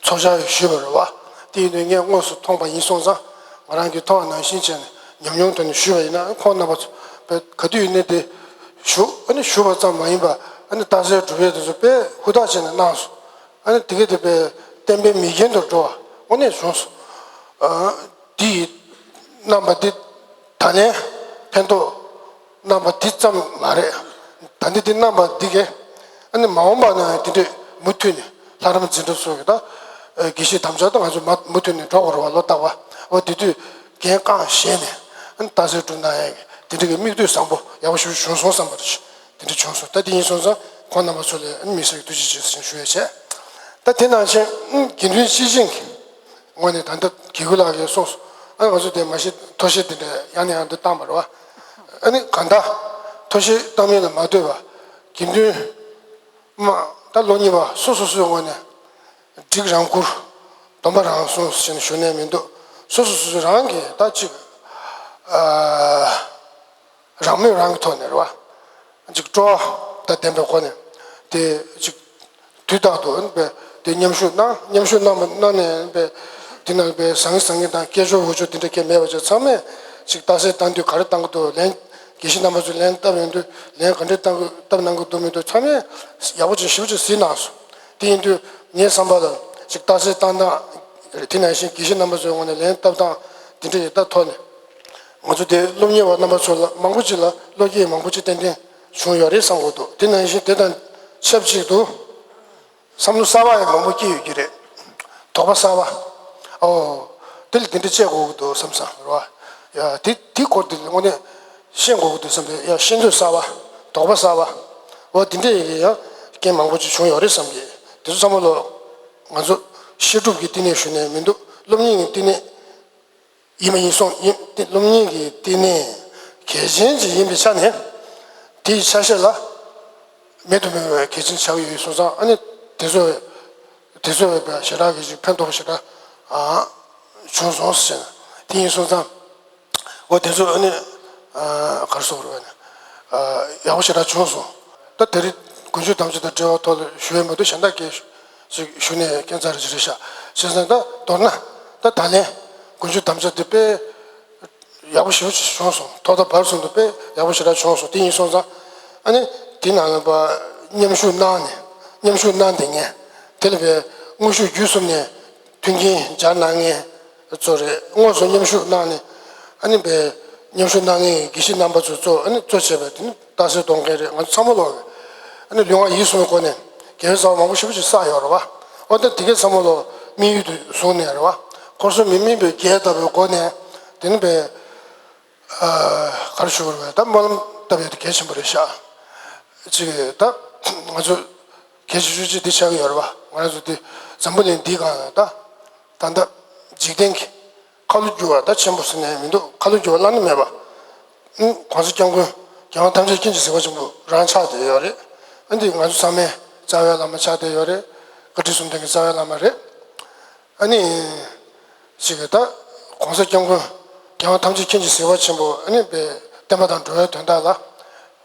ཚོགས་བཅར་ཞུས་པ་རེད་པ། དེ་ཡིན་དུས་ངས་དངོས་སུ་མཐོང་པ་ཡིན་སོང་ཙང་། ང་རང་གིས་མཐོང་བ་ནང་བཞིན་བྱས་ནས་ཉམས་མྱོང་ཐོག་ནས་ཞུས་པ་ཡིན་ན། ཁོང་རྣམ་པ་ཚོ་པས་ག་དུས་ཡིན་ནའི་དེ་ཞུ། ཨ་ནི་ཞུ་བ་ཙམ་མ་ཡིན་པར་ཨ་ནི་རྟགས་གསལ་སྒྲུབ་ཡས་དེ་ཚོ་དཔེ་ཧུར་ཐག་བྱས་ནས་གནང་སོང་། ཨ་ནི་དེ་ག་དེ་དཔེ་བསྟན་པའི་མིག་རྒྱན་དུ་འགྲོ་བ་དངོས་གནས་བྱུང་སོང་། ཨ་དེ་ཡི་རྣམ་པ་འདི་ད་ལན་ཕན་ཐོགས་གནང་བ་འདི་ཙམ་མ་རེད། ད་འདི་འདི་གནང་བ་འདི་གས། ཨ་ནི་མ་འོངས་པ་ན་ཡང་དེ་འདྲས་མུ་མཐུད་ནས་ལྷ་རམས་འཛིན་གྲྭ་སོགས་ཀྱི་ད་དགེ་བཤེས་དམ་བཅའ་ད་ང་ཚོ་མ་མུ་མཐུད་ནས་འགྲོ་དགོས་རེད་པ། ལོ་རྟག་པར། འོ་དེ་དུས་འགན་རྐང་བཞེས་ནས་ཨ་ནི་རྟགས་གསལ་སྒྲུབ་གནང་ཡས་ཀྱི་དེ་འདྲས་ཀྱི་མིག་ལྟོས་བཟང་པོ་ཡག་པོ་ཞིག་བྱུང་སོང་བསམ་པ་རེད། དེ་འདྲ་བྱུང་སོང་། ད་དེ་ཡིན་སོང་ཙང་ཁོང་རྣམ་པ་ཚོ་ལ་ཨ་ནི་དམིགས་བསལ་གྱི་ཐུགས་རྗེ་ཆེ་ཞུ་ཡས་བྱས། ད་དེ་ནང་བཞིན་ཨ་ནི་དགེ་འདུན་སྤྱི་བྱིངས་ཀྱི་ངོས་ནས་ད་ལྟ་དགེ་བསྐོས་ལགས་ཀྱིས་གསུངས་སོང་། ཨ་ང་ཚོ་དེ་མ་གཞི་མཐོ་བཤད་དེ་འདྲ་ཡང་ནས་ཡང་དུ་བཏང་བ་རེད་པ། ཨ་ནི་གང་ལྟར་མཐོ་བཤད་བཏང་མིན་ལ་མ་ལྟོས་པར་དགེ་འདུན་མ་ད་སློབ་གཉེར་བ་སོ་སོ་སོའི་ངོས་ནས་སྒྲིག་རང་བཀུར་སྡོམ་པ་རང་སྲུང་ཟེར་ནས་ཞུ་ནས་མི་འདུག་སོ་སོ་སོ་སོ་རང་གིས་ད་ཅིག་ཨ། རང་མོས་རང་གི་ཐོག་ནས་རེད་པ། ཅིག་སྤྲོ་བ་དང་ལྡན་པའི་སྒོ་ནས་དེ་ཅིག་དུས་རྟག་ཏུ་པས་དེ་མཉམ་ཞུགས་གནང་། མཉམ་ཞུགས་གནང་བ་གནང་ནས་པས་དེ་ནང་པས་ཟང་ངེ་ཟིང་ངེ་དང་སྐད་ཅོར་འུར་ཅོར་དེ་འདྲ་སྐད་མེད་པ་བྱས། ཚང་མས་ཅིག་རྟགས་གསལ་བཏང་དུས་ག་རེ་བཏང་གི་འདུག་ལན་དགེ་བཤེས་རྣམ་པ་ཚོས་ལན་བཏབ་ཡོང་དུས་ལན་ག་འདྲས་བཏང་གི་བཏབ་གནང་གི་འདུག་མི་འདུག་ཚང་མས་ཡག་པོ་ཅིག་ཞིབ་ཅིག་གཟིགས་གནང་སོང་། དེ་ཡིན་དུས་ངའི་བསམ་པ་ལ་ཅིག་རྟགས་གསལ་བཏང་སྟངས་དེ་ནང་བཞིན་དགེ་བཤེས་རྣམ་པ་ཚོའི་ངོས་ནས་ལན་བཏབ་སྟངས་དེ་འདྲ་ཡི་ད་ཐོག་ནས། ང་ཚོ་དེ་སློབ་གཉེར་བ་རྣམ་པ་ཚོ་ལ་མང་པོ་ཅིག་ལ་བློ་སྐྱེད་མང་པོ་ཅིག་ཏན་ཏན་བྱུང་ཡོད་རེད་བསམ་གྱི་འདུག་དེ་ནང་བཞིན་དེ་དང་ཆབས་ཅིག་ཏུ་བསམ་བློ་གསར་པ་ཡང་མང་པོ་སྐྱེས་ཡོད་ཀྱི་རེད། དོགས་པ་གསར་པ། ཨོ། དེ་ལ་དེ་འདྲ་བྱེད་དགོས་ཀྱི་འདུག་བསམ་བསམ་རེད་པ། ཡ་དེ་དེ་སྐོར་དེ་དངོས་གནས་ཤེས་དགོས་ཀྱི་འདུག་བསམ་པའི་ཡ་ཤེས་འདོད་གསར་པ། དོགས་པ་གསར་པ། འོ་དེ་འདྲ་ཡི་གེ་ཡང་རྐྱེན་མང་པོ་ཅིག་བྱུང་ཡོད་རེད་བསམ་གྱི། དེ་ཚོ་ཚང་མ་ལོ། ང་ཚོ་བཤད་སྒྲུབ་ཀྱི་བསྟི་གནས་ཞུ་ནས་མི་འདུག་སློབ་གཉེར་གྱི་བསྟི་གནས། ཡིན་པ་ཡིན་སོང་། ཡིན་ཏེ་སློབ་གཉེར་གྱི་བསྟི་གནས་གལ་ཆེན་ཅིག་ཡིན་པའི་ཆ་ནས། དེའི་ཆ་ཤས་ལ་མེད་དུ་མེད་པའི་གལ་ཆེན་ཆགས་ཡོད་སོང་ཙང་། ཨ་ནི་དེ་ཚོ་དེ་ཚོ་བས་ཞེ་དྲག་གི་ཅིག་ཕན་ཐོགས་པ་ཞེ་དྲག་ཨ་བྱུང་སོང་ཟེར་ན། དེ་ཡིན་སོང་ཙང་འོ་དེ་ཚོ་ཨ་ནི་ཨ་ག་རེ་ཟེར་དགོས་རེད་པ། ཨ་ཡག་པོ་ཞེ་དྲག་བྱུང་སོང་། ད་དེ་རིང་དགུན་ཆོས་དམ་བཅའ་དང་འབྲེལ་བ་ཐོག་ལ་ཞུ་ཡས་མ་གཏོགས་གཞན་དག་གི་ཅིག་ཞུ་ནས་སྐྱོན་ཚར་རེ་རེད་ཤག་བྱས་ཙང་ད་མདོར་ན་ད་ད་ལན་དགུན་ཆོས་དམ་བཅའ་དེ་དཔེ་ཡག་པོ་ཞེ་པོ་ཅིག་བྱུང་སོང་། ཐོག་མཐའ་བར་གསུམ་དུ་དཔེ་ཡག་པོ་ཞེ་དྲག་བྱུང་སོང་། དེ་ཡིན་སོང་ཙང་ཨ་ནི་དེ་ནང་ལ་པ་མཉམ་ཞུགས་གནང་ནས་མཉམ་ཞུགས་གནང་བསྡད་མཁན་དེ་ལ་པའི་དངོས་ཤུགས་བརྒྱུད་གསུམ་ནས་མཐུན་རྐྱེན་སྦྱར་གནང་མཁན་ཚོ་རེད། དངོས་སུ་མཉམ་ཞུགས་གནང་ནས་ཨ་ནི་པའི་མཉམ་ཞུགས་གནང་མཁན་དགེ་བཤེས་རྣམ་པ་ཚོ་གཙོ་ཨ་ནི་གཙོ་བྱས་པའི་དེ་ནི། རྟགས་གསལ་གཏོང་མཁན་རེད། ང་ཚོ་ཚང་མ་ལོག་གི་ཨ་ནི་ལུས་ངག་ཡིད་གསུམ་གྱི་སྒོ་ནས་དགེ་བའི་རྩ་བ་མང་པོ་ཞེ་པོ་ཅིག་བསགས་ཡོད་རེད་པ། འོ་ད་དེ་གའི་ཚང་མ་ལོ་དམིགས་ཡུལ་དུ་བཟུང་ནས་རེད་པ། འཁོར་གསུམ་མི་དམིགས་པའི་རྒྱས་བཏབ་པའི་སྒོ་ནས་དེ་ནི་པའི་ཨ་ག་རེ་ཞུ་དགོས་རེད་པས། ད་སྨོན་ལམ་བཏབ་ཡས་དེ་གལ་ཆེན་པོ་རེད་ཤག་ཅིག་ད་ང་ཚོ་གལ་ཆེ་ཤོས་ཅིག་འདི་ཆགས་ཀྱི་ཡོད་རེད་པ། ང་རང་ཚོ་འདི་འཛམ་བུ་གླིང་འདིའི་སྒང་ལ་ད་ད་ལྟ་འཇིག་རྟེན་གྱི་ཁ་ལོ་བསྒྱུར་བ་ད་ཆེན་པོ་ཟེར་ནས་མི་འདུག་ཁ་ལོ་བསྒྱུར་བ་བླ་ན་མེད་པ། ཨུ་༸གོང་ས་༸སྐྱབས་མགོན་རྒྱལ་དབང་ཐམས་ཅད་མཁྱེན་ཅིང་གཟིགས་པ་ཆེན་པོ་རང་ཆགས་བསྡད་ཡོད་རེད། ཨ་འདི་ང་ཚོ་ཚང་མའི་རྩ་བའི་བླ་མ་ཆགས་བསྡད་ཡོད་རེད། བཀའ་དྲིན་གསུམ་ལྡན་གྱི་རྩ་བའི་བླ་མ་རེད། ཨ་ནི་ཅིག་གི་ད་༸གོང་ས་༸སྐྱབས་མགོན་རྒྱལ་དབང་ཐམས་ཅད་མཁྱེན་ཅིང་གཟིགས་པ་ཆེན་པོ་ཨ་ནི་པའི་བསྟན་པ་དང་འགྲོ་བའི་དོན་དག་ལ་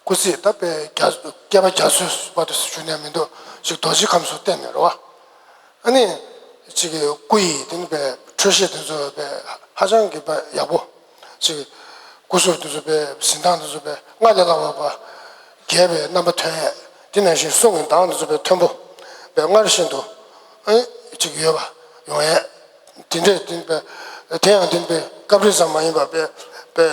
སྐུ་ཚེ་ད་པའི་རྒྱ་བསྐལ་པ་རྒྱ་མཚོའི་བར་དུ་ཞུ་ནས་མི་འདུག་ཅིག་རྡོ་རྗེ་ཁམས་སུ་བསྟན་ནས་རེད་པ། ཨ་ནི་ཅིག་གི་སྐུ་ཡི་དེ་ནི་པའི་འཕྲོད་བཞེས་དེ་ཚོ་པའི་ཧ་ཅང་གི་པའི་ཡག་པོ། ཅིག་སྐུ་གཟུགས་དེ་ཚོ་པའི་གཟི་མདངས་དེ་ཚོ་པའི་སྔར་ལས་ལྷག་པ་པ་རྒྱས་པའི་རྣམ་པ་ཐོན་ཡས། དེ་ནང་བཞིན་གསུང་གི་གདངས་དེ་ཚོ་པའི་མཐོན་པོ་པའི་སྔར་བཞིན་དུ་ཨ་ནི་ཅིག་ཡོད་པ་ཡོང་ཡས། དེ་འདྲས་དེ་ནི་པའི་དེ་ཡང་དེ་ནི་པའི་སྐབས་རེ་ཙམ་མ་ཡིན་པ་པའི་པའི།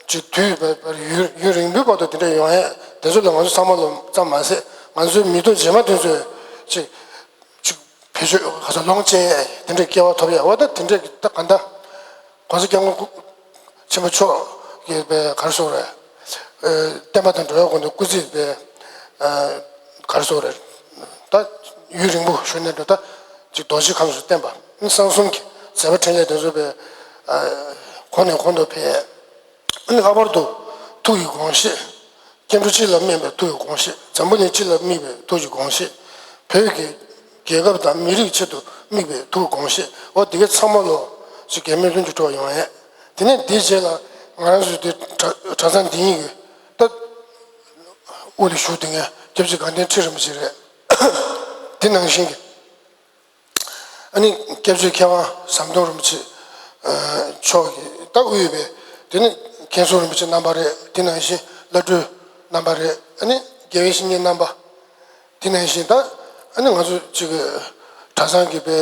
ཅིག་དུས་བར་ཡུན་ཡུན་རིང་པོའི་བར་དུ་དེ་འདྲ་ཡོང་ཡས་དེ་ཚོ་ལ་ང་ཚོ་ཚང་མ་ལོ་ཙམ་མ་ཟད་ང་ཚོའི་མི་ཐོག་རྗེས་མ་དེ་ཚོས་ཅིག་ཅིག་བེད་སྤྱོད་ག་ཚོད་ལོངས་སྤྱད་ཡས་དེ་འདྲའི་སྐལ་བ་ཐོབ་ཡས་འོ་ད་དེ་འདྲའི་ད་ག་འདྲ་༸གོང་ས་༸སྐྱབས་མགོན་ཆེན་པོ་མཆོག་གིས་པའི་ག་རེ་ཟེར་དགོས་རེད། བསྟན་པ་དང་འགྲོ་བའི་དགོངས་དོན་སྐུ་ཚེ་པའི་ག་རེ་ཟེར་དགོས་རེད། ད་ཡུན་རིང་པོ་བཞུགས་ནས་འགྲོ་ད་ཅིག་རྡོ་རྗེ་ཁམས་སུ་བརྟན་པ་གསང་གསུམ་གྱི་མཛད་པ་འཕྲིན་ལས་དེ་ཚོ་པའི་གོང་ནས་གོང་དུ་འཕེལ་ཡས། ཨ་ནི་ལྷག་པར་དུ་ཐུགས་ཀྱི་དགོངས་བཞེད། སྐྱེ་འགྲོ་སྤྱི་ལ་སྨན་པའི་ཐུགས་ཀྱི་དགོངས་བཞེད། འཛམ་བུ་གླིང་སྤྱི་ལ་དམིགས་པའི་ཐུགས་ཀྱི་དགོངས་བཞེད། བོད་ཀྱི་རྒྱལ་ཁབ་དང་མི་རིགས་ཆེད་དུ་དམིགས་པའི་ཐུགས་ཀྱི་དགོངས་བཞེད། འོ་དེ་གའི་ཚང་མ་ལོ་ཅིག་གད་མོ་ལྷུན་གྱིས་གྲོལ་ཡོང་ཡས། དེ་ནས་དེའི་རྗེས་ལ་ང་རང་ཚོའི་དེ་གྲྭ་གྲྭ་ཚང་འདི་ཉིད་ཀྱི་ད་དབུ་ལ་བཞུགས་བསྡད་མཁན་སྐྱབས་རྗེ་དགའ་ལྡན་ཁྲི་རིན་པོ་ཆེ་རེད། དེ་ནང་བཞིན་གྱི། ཨ་ནི་སྐྱབས་རྗེ་མཁས་དབང་ཟམ་གདོང་རིན་པོ་ཆེ་མཆོག་གིས་ད་དབུས་པའི་དེ་ནི་མཁན་ཟུར་རིན་པོ་ཆེ་རྣམ་པ་རེད། དེ་ནང་བཞིན་བླ་སྤྲུལ་རྣམ་པ་རེད། ཨ་ནི་དགེ་བའི་བཤེས་གཉེན་རྣམ་པ། དེ་ནང་བཞིན་ད་ཨ་ནི་ང་ཚོ་གཅིག་གྲྭ་ཚང་གི་པའི་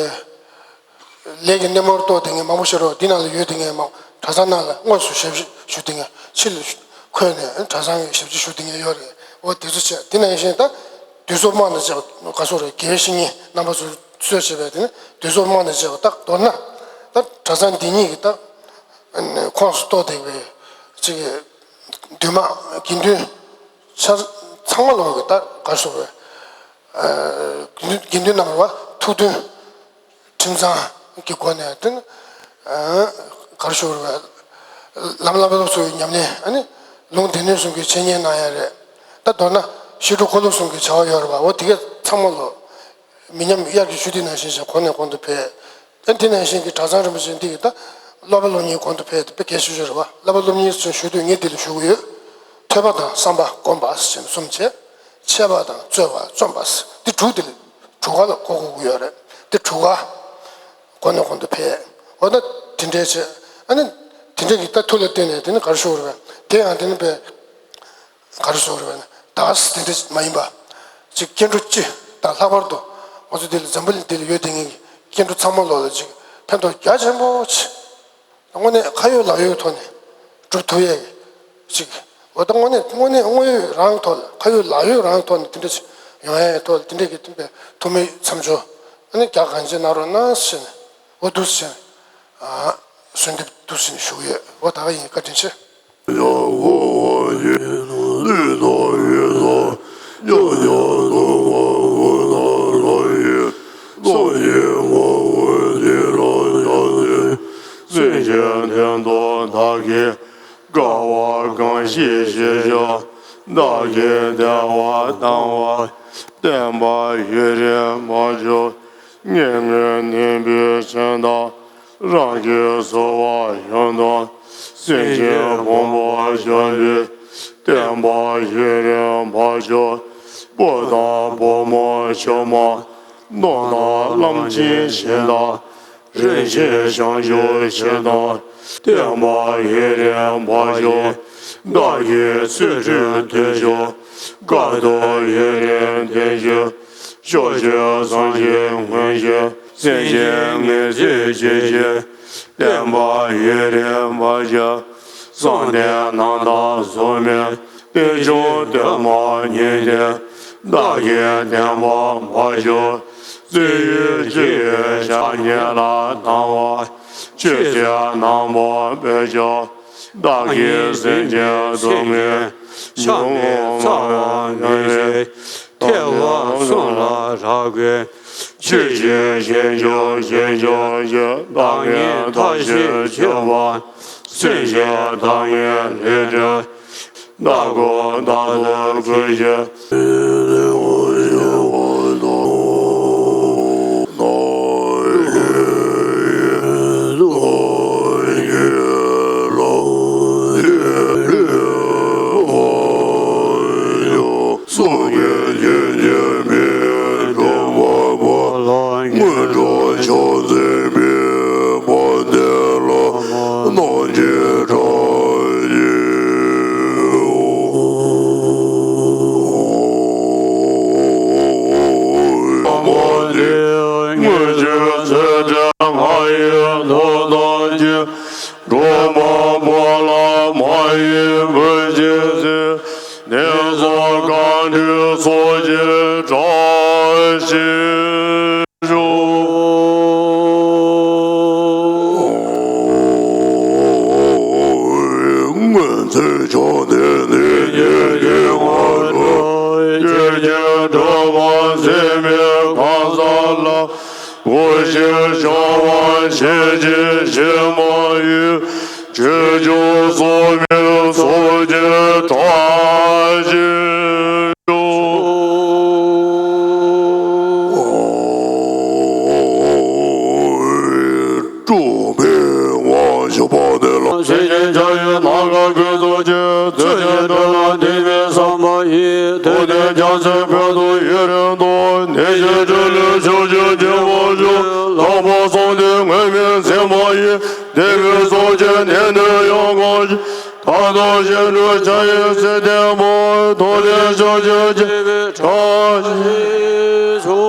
ལས་ཀྱི་སྣེ་མོར་གཏོགས་བསྡད་མཁན་མང་པོ་ཞིག་རེད། འདི་ནང་ལ་ཡོད་བསྡད་མཁན་མང་གྲྭ་ཚང་ནང་ལ་དངོས་སུ་ཞབས་ཕྱི་ཞུ་བསྡད་མཁན་ཕྱི་ལ་འཁོད་ནས་གྲྭ་ཚང་གི་ཞབས་ཕྱི་ཞུ་བསྡད་མཁན་ཡོད་རེད། འོ་དེ་ཚོ་བྱས་དེ་ནང་བཞིན་ད་དུས་ཚོད་མང་དུ་བྱས་པ་ག་སོགས་རེད། དགེ་བའི་བཤེས་གཉེན་རྣམ་པ་ཚོ་གསོལ་བྱས་པའི་དེ་ནི་དུས་ཚོད་མང་དུ་བྱས་པ་ད་མདོར་ན་ད་གྲྭ་ཚང་འདི་ཉིད་ཀྱི་ད་ཁོངས་སུ་གཏོགས་བསྡད་པའི་ཅིག་གི་འདུས་མ་དགེ་འདུན་ཆ་ཚང་མ་ལོག་གི་ད་ག་སོགས་རེད། དགེ་འདུན་དགེ་འདུན་རྣམ་པ་ཐུགས་མཐུན། ཁྲིམས་གཙང་གི་སྒོ་ནས་དེ་ནི་གར་ཞུ་བར་ལམ་བསླབ་པ་སློབ་གསོའི་ཉམས་ལེན་ཨ་ནི་ལུང་སྡེ་སྣོད་གསུམ་གྱི་འཆད་ཉན་གནང་ཡ་རེད། ད་མདོར་ན་ཤེས་དྲུག་འཁོར་ལོ་གསུམ་གྱི་བྱ་བ་ཡོད་རེད་པ། འོ་དེ་གས་ཚང་མ་ལོ་མི་ཉམས་དབྱར་གྱི་ཆུ་ཐིགས་ནང་བཞིན་ཞིག་གོང་ནས་གོང་དུ་འཕེལ། ཨ་དེ་ནང་བཞིན་གྱི་གྲྭ་ཚང་རིན་པོ་ཆེ་འདི་གི་ད་བསླབ་པ་སློབ་གཉེར་གོང་དུ་འཕེལ་དེ་དཔེ་གལ་ཆེ་ཤོས་རེད་པ། བསླབ་པ་སློབ་གཉེར་ཚུན་ཞུ་དུས་ངས་འདི་ལ་ཞུ་གི་ཡོད། ཐོས་པ་དང་བསམ་པ་སྒོམ་པ་ཟེར་གསུམ་བྱས། འཆད་པ་དང་རྩོད་པ་རྩོམ་པ་ཟེར་འདི་དྲུག་དེ་ལ། དྲུག་ག་ལ་གོ་དགོས་ཀྱི་ཡོད་རེད། དེ་དྲུག་ག་གོང་ནས་གོང་དུ་འཕེལ། འོ་ན་དེ་འདྲའི་བྱས། ཨ་ནི་དེ་འདྲའི་གི་ད་མཐུ་ལ་བརྟེན་ནས་དེ་ནི་ག་རེ་ཞུ་དགོས་རེད་པས། དེ་ཡང་དེ་ནི་པས་ག་རེ་ཞུ་དགོས་རེད་པས་ན་ད་དེ་འདྲ་མ་ཡིན་པ། ཅིག་སྐྱེ་འགྲོ་སྤྱི་དང་ལྷག་པར་དུ་ང་ཚོ་འདི་ལ་འཛམ་བུ་གླིང་འདི་ལ་ཡོད་བསྡད་མཁན་གྱི་སྐྱེ་འགྲོ་ཚང་མ་ལོག་ལ་ཅིག་ཕན་ཐོགས་རྒྱ་ཆེན་པོ་ཆེ། དངོས་གནས་ཁ་ཡོད་ལག་ཡོད་ཐོག་ནས་སྒྲུབ་ཐུབ་ཡས་ཅིག་འོ་ད་དངོས་གནས་དངོས་གནས་དངོས་ཡོད་རང་ཐོག་ལ་ཁ་ཡོད་ལག་ཡོད་རང་ཐོག་ནས་དེ་འདྲ་ཅིག་ཡོང་ཡས་ཐོག་ལ་དེ་འདྲ་གི་བསྟན་པའི་ཐུགས་སྨོན་མཚམས་སྦྱོར་ཨ་ནི་རྒྱ་གང་ཆེ་གནང་རོགས་གནང་ཞེས་ནས་འོ་འདུག་ཟེར་ནས་གསོལ་འདེབས་འདུག་ཟེར་ནས་ཞུ་གི་ཡོད། འོ་ད་ག་ཡིན། བཀའ་དྲིན་ཆེ། སེམས་ཅན་དོན་དུ་བདག་གིས་དཀའ་བ་གང་ཞིག་སྤྱད་ཀྱང་། བདག་གིས་བདེ་བ་དང་བ་བསྟན་པ་ཡུན་རིང་མ་བྱུང་། ངན་ངོན་ནན་པའི་ཆེན་དང་། རང་གི་གསོ་བ་ཡོན་དང་། སེམས་ཅན་ཕོངས་པ་སྦྱོང་དུས། བསྟན་པ་ཡུན་རིང་མ་བྱུང་། བུ་དང་བུ་མོ་ཆུང་མ། སྣོད་དང་བླ་མ་ཆེན་དང་། རིན་ཆེན་བྱང་ཆུབ་ཆེན་དང་། བསྟན་པ་ཡུན་རིང་མ་བྱུང་། བདག་གིས་ཚུལ་ཁྲིམས་མཐུན་ཕྱོགས། དཀའ་ཐུབ་ཡུན་རིང་བསྟེན་ཞིང་། ཕྱོགས་བཅུའི་སངས་རྒྱས་མངོན་ཞིང་། སེམས་ཅན་ངེས་ཚིག་ཅན་ཞིང་། བསྟན་པ་ཡུན་རིང་མ་བྱུང་། བསམ་གཏན་རྣམ་དག་གཟུགས་མེད། རྟེན་འབྱུང་གདོད་མ་ཉིད་དེ། བདག་གིས་བསྟན་པ་མ་བྱུང་། བཙུན་ཡུལ་སྤྱི་ཡི་ཕྱག་གཉིས་ལ་དང་བ། ཆོས་སྲིད་རྣམ་པར་སྤེལ་ཕྱིར། བདག་གིས་སེམས་ཅན་སྡུག་བསྔལ། ཆགས་མེད་ཚ་བ་མེད་ཅིང་། ཐེག་པ་གསུམ་ལ་རག་ལས། ཆོས་ཀྱི་རྗེས་འཇུག་རྗེས་འཇུག་ཡིན། བདག་ཉིད་མཐའ་བཞིའི་སྤྱོད་པ། སེམས་ཅན་བདག་ཉིད་ལས་འདྲེན། བདག་ཀུན་བདག་ཏུ་བཀུར་ཞིང་ ཡི་བུ་ཇི་སྲིད་གནས་སོགས་གང་འདུལ་ཚོགས་ཀྱི་བཀྲ་ཤིས་ཤོག། སྔོན་ཚེ་བྱང་གནས་ནས་ཉེ་ཞིང་ངོ་འཕྲོད་ཀྱི་ཆོས་ཀྱི་གྲུབ་པ་སེམས་དཔའི་གང་ཟག་ལ། གོ་ཞིང་སྦྱོང་བ་ཤེས་བྱའི་ཕྱིར་མ་ཡིན། ཆོས་སྐྱོང་སྲུང་མའི་ཚོགས་ཀྱི་བཀྲ་ཤིས་ཤོག། སྤྲུལ་པའི་དབང་ཕྱུག་པོ་ཏི་ལ། སྲིད་ཞིའི་ཆ་ཡི་ནམ་མཁའ་ཀུན་རྫོབ་ཀྱི་ཚུལ་གྱིས་སྤྲུལ་ལ་འདུས་པའི་བསམ་པ་ཡིས། ཐུབ་བསྟན་རྒྱ་མཚོའི་བོད་དུ་ཡུན་རིང་དུ། ནད་གཞི་སྒྲོལ་ལུས་ཕྱོགས་བཅུར་འགྱུར་བར་ཤོག། ལྷག་པར་གསང་བདེ་མངོན་མིན་མཚན་མ་ཡིས། འདས་པའི་ཚོགས་ཀྱི་ནད་ནི་ཡང་གང་ཞིག། མཐའ་དག་གཞན་གྲོལ་ཕྱག་གཡས་ཚེ་བརྟན་པ། ཐུབ་བསྟན་ཕྱོགས་བཅུར་སྐྱེ་བའི་བཀྲ་ཤིས་ཤོག།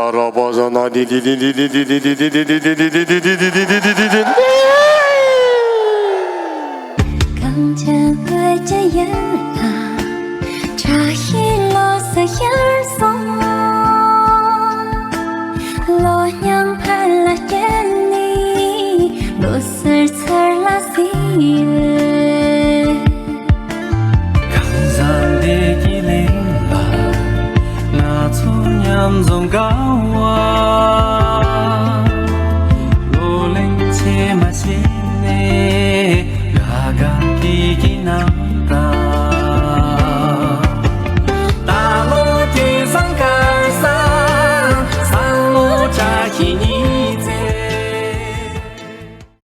ར་པ་ཟ་ན་དི་དི་དི། གངས་ཅན་བོད་ཀྱི་ཡུལ་ལ། བཀྲ་ཤིས་ལོ་གསར་ཤར་སོང་། ལོ་མྱང་ཕར་ལ་བསྐྱལ་ནས་ལོ་གསར་ཚར་ལ་གཟིགས། ཁམས་བཟང་བདེ་སྐྱིད་གླིང་ལ་ང་ཚོ་མཉམ་འཛོམས་དགའ་བ། ལོ་གླིང་ཕྱེ་མ་བྱས་ནས་དགའ་དགའ་སྐྱིད་སྐྱིད།